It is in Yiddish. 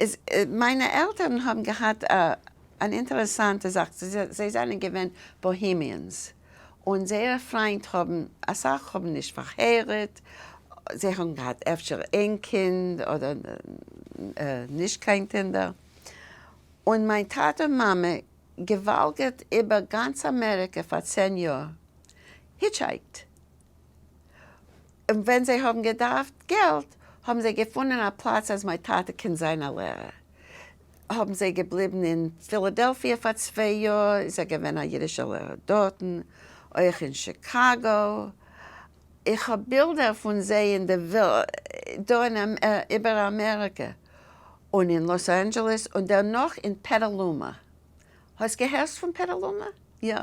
איז מיינע עלטערן האבן געהאט אן אינטערעסאנטע זאך, זיי זענען געווען Bohemians, און זייערע פריינט האבן, אסאך האבן נישט פארהייראט, זיי האבן געהאט אפשר איין קינד אדער נישט קיין קינדער, און מיין טאטע און מאמע געוואלגערט איבער גאנץ אמעריקע פאר 10 יאר, hitchhiked. און ווען זיי האבן געדארפט געלט האבן זיי געפונען א פלאץ אז מיין טאטע קען זיין א לערער. האבן זיי געבליבן אין פילאדעלפיע פאר 2 יאר, איז ער געווען א אידישער לערער דארטן, אויך אין שיקאגא. איך האב בילדער פון זיי אין די דא אין איבער אמעריקע און אין לאס אנדזשעלעס און דערנאך אין פעטאלומא. האסט געהערט פון פעטאלומא? יא.